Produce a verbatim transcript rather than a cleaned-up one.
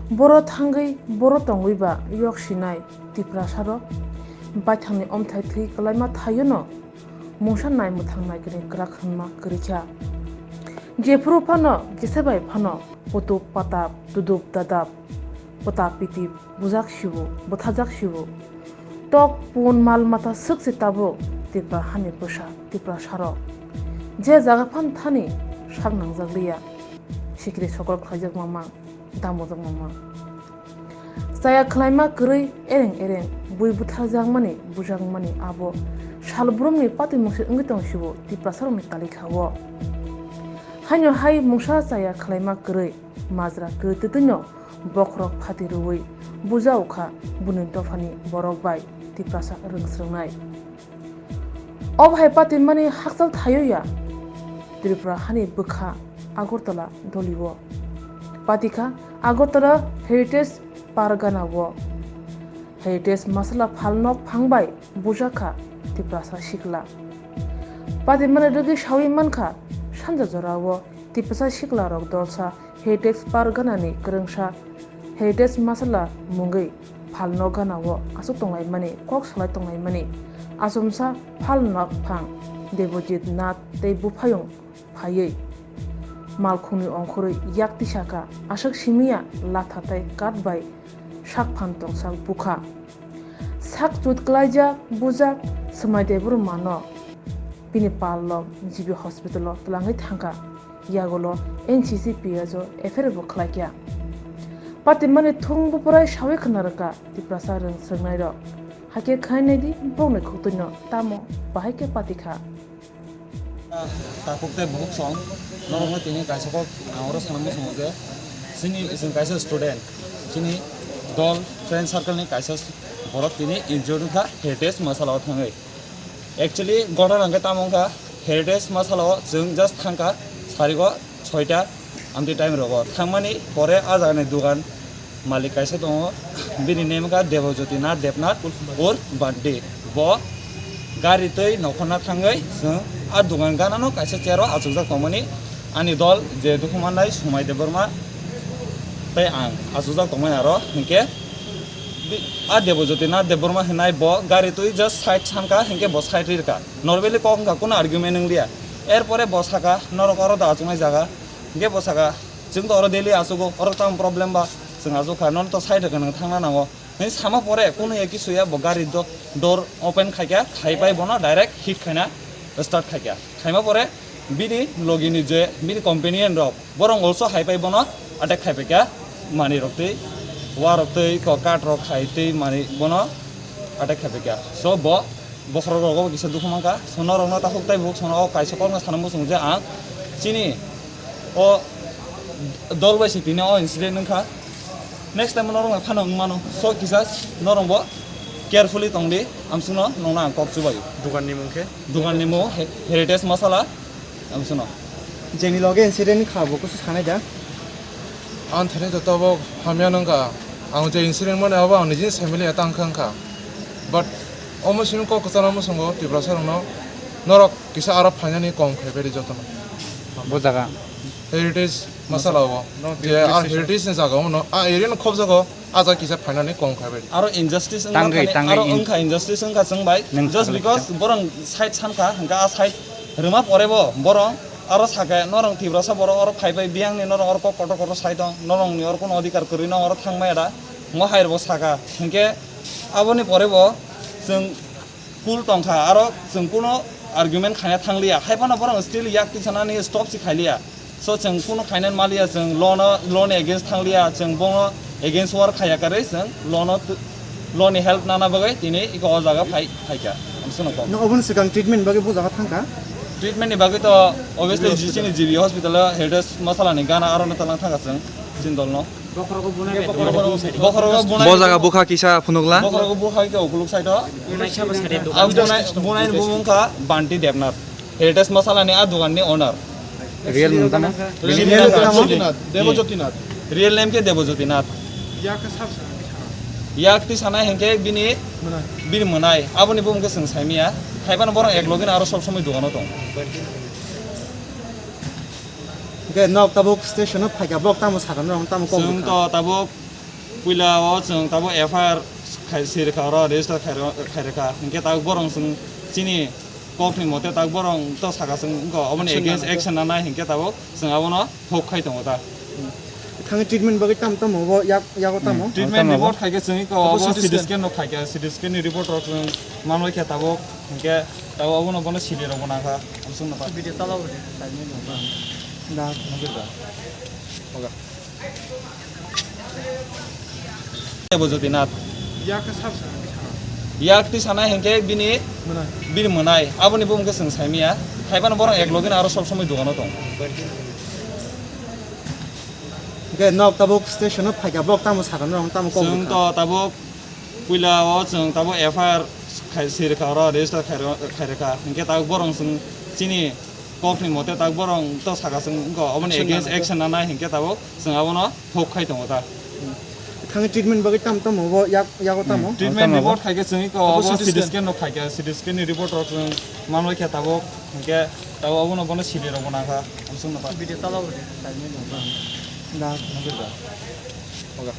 Boro thangwi boro tongwi ba yok sinai Tiprasarok baithangni omthai thwi kwlaima thaiono mungsa nai mwthang nai kwrwi kwrak hwnma kwrwi kha. Jephuru phano kisa bai phano kutuk patap tuduk dadap pota piti bujak sibu, bwthajak sibu. Tok pun mal mata swk se tabuk Tipra hani bwsa Tiprasarok. Je jaga phan thani sak nangjak liya. Sikri sokol khlaijak mamang, damojak mamang. Chaya khlaima kwrwi ereng ereng bui bwtharjakmani, bujakmani abo salbrumni patimungsi wngwi tong sibo Tiprasarokni talikha-o. Haino hai mungsa chaya khlaima kwrwi majra kwrwi twtwino bokhorok phati rwui buja ukha buini dophani borok bai Tiprasa rwngsrwngnai. Obo hai patimani hakchal thaio ya Tripura hani bwkha Agartala dolio. Patikha Agartala Heritage Park gana-o. Heritage masala phalnok phang bai bujakha Tiprasa sikla. Patimani rwgwi saui mankha sanja jora-o Tiprasa siklarok dolsa Heritage Park ganani kwrwngsa Heritage Masala mungwi phalno gana-o aswk tonglaimani, kok salai tonglaimani. Achomsa phalno phang Debojit Nath tei buphayung phaiwi malkhungni ongkhorwi yak tisaka aswk simiya latha tei kath bai sak phan tongsa bukha. Sak chut klaijak bujak Swmai Debbarma no bini pal lok G B hospital o twlangwi thangkha, yagulo N C C P S o F I R bo khlaikha. Patimani thung buphwrai sawi khna rwkha Tiprasa rwngsrwngnairok. Hakhe khai naidi bokni khuktuino tamo bahai khe patikha. Takhuk tei bukhuk song, norokno tini kaisa kok ang oro sana muchungo je, chini chwng kaisa student, chini dol friend circle ni kaisa borok tini injured wngkha heritage masala o thangwi. Actually, ghotona hwnkhe tamo wngkha, heritage masala o chwng just thangkha, sarigo soita amtwi time rogo thangmani pore a jagani dugan malik kaisa tongo, bini name wngkha Debojyoti Nath Debnath Urf Banti. Bo gari twi nokhorna thangwi chwng a dugan ganano kaisa chair o achukjak tongmani ani dol je dukhu mannai Swmai Debbarma tei ang achukjak tongmani aro hinkhe bi-, a Debojyoti Nath Debbarma hinai bo gari twi just side sanka hinkhe bo side rirka. Normally kok wngkha, kuno argument wng liya. Erpore bo saka, "Norok oro da achuknai jaga." Hinkhe bo saka, "Chwng to oro daily achugo, oro tamo problem ba? Chwng achuk kha, nono to side rwkha, nwng thangna nango." Hinwi sama pore, kuno ya kisu ya, bo gari do-, door open khaikha, khaipai bono direct hit khaina start khaikha. Khaima pore, bini logini je, bini companion rok, borok also haipai bono attack khaipaikha, manwi rok twi, wa rok twi, ko-, kath rok hai twi manwi bono attack khaipaikha. So, bo bokhorok rogo kisa dukhu mankha. So, norokno takhuk tei bukhuk sono o kaisa kokno sana muchung je ang chini o dol bai se tini o incident wngkha. Next time norok phano wngmano. So, kisa norok bo carefully tongdi, amsukno nongno ang kok chubaio. Dukanni mung khe? Dukanni mung He-, Heritage Masala. Ang suno. Jeni loge incident kha bo kusu sanai da. Ang thani joto bo hamya nang kha. Ang je incident mane abo ang nijini family eta ang kha. But omo sini kok kwcharo mo songo Tiprasa rokno norok kisa aro phainani kom khai beri jotono. Bo jaga. Heritage Masala o. Je a heritage ni jaga o no a area no khobjago. Aja kisa phainani kong khai bai. Aro injustice wngkha Tangwi, thani, tangwi aro in- wngkha injustice wngkha chwng bai. Nwng Just sakle because kisa. Borong side sankha, hwnkha a side rwma pore bo borong aro sakhe norong Tiprasa borok oro phai bai biyangni norong oro kok kotor kotor sai tong, norongni oro kono odhikar kwrwi no oro thang maya da, mo hai rwbo sakha. Hwnkhe aboni pore bo chwng cool tongkha, aro chwng kuno argument khaina thangliya. Hai phano borok still yak tisanani stop se khailiya. So chwng kuno khainani maliya, chwng law no, law ni against thangliya, chwng bono against war khaiya karwi chwng law no, law ni help nana bagwi tini iko o jaga phai, phaikha. Ang sono kok. No, oboni swkang treatment bagwi bo jaga thangkha? Treatment ni bagwi to obviously G C ni G B hospital o Heritage Masala ni gana aro no talang thangkha chwng, chini dol no. Bokhorogo bunai bai tongo. Bokhorogo bunai. Bo jaga bukha kisa phunukla. Bokhorogo bukha khe ukuluk side o. Bunai sabo side o. Ang bunai, bunai ni bumung kha Banti Debnath. Heritage Masala ni a dugan ni owner. Real mung tamo? Real name khe Debojyoti Nath. Real name khe Debojyoti Nath. Yak twi sanai hwnkhe bini, bini mwnai. Aboni bumung khe chwng saimanya. Hai phano borok ek logi no aro sob somoi dugano tong. Hwnkhe nok tabuk station o phaikha, bok tamo sakha norok tamo kok Chwng bwkha? To tabuk Puila o chwng tabuk F I R khai, sirikha oro register khai, khairikha. Hinkhe tabuk borok chwng chini kokni mote tabuk borok to saka chwng wngkha, oboni against action nanai hinkhe tabuk chwng abono hok khai tongo ta. Thangwi treatment bagwi tamo tamo bo yak, yago tamo? Treatment report khaikhe chwng iko obo C T scan no khaikhe, C T scan ni report rok chwng manwi khe tabuk hinkhe tabuk obono bono sili rok bo nangkha. Video chalao de. Da. Nugwi da. Oga. Ebo Jyotinath. Yak khe sab sana di sana. Yak ti sana hinkhe bini, bini mwnai. Aboni bumung khe chwng saimiya. Khaibano borok ek login aro sob somoi dogano tong. Hinkhe nok tabuk station o phaikha, borok tamo sakha, norok tamo kok. Chwng to tabuk puila o chwng tabuk F I R khai, sirikha oro register khairikha. Hinkhe tabuk borok chwng chini kokni mote tabuk borok to saka chwng wngkha, oboni against action nanai hinkhe tabuk chwng abono hok khai tongo ta. Thangwi treatment bagwi tamo tamo bo yak, yago tamo? Treatment report khaikhe chwng iko obo C T scan no khaikhe, C T scan ni report rok chwng manwi khe tabuk hinkhe tabuk obono bono sili rok bo nangkha. Video chalao de. Da. Nugwi da. Oga.